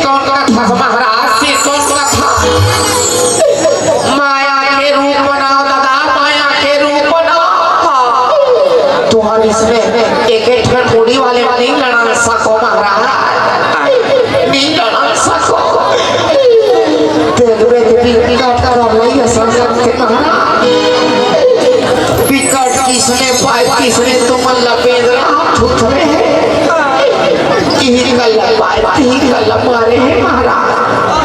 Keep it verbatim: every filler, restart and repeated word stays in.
कौन कथा महाराज, ये कौन कथा? माया के रूप बनाओ दादा, माया के रूप बनाओ। तुहर इसमें एक एक ठन मुड़ी वाले नहीं लड़ा सको महाराज, नहीं लड़ा सको। देखबे के बिकट कर लइया संगत के महाराज, बिकट किसने पाए, किसने तुमन ला बेंदरा हाथ उठवे हे। इही गल्ला पाए, इही गल्ला मारे हे महाराज।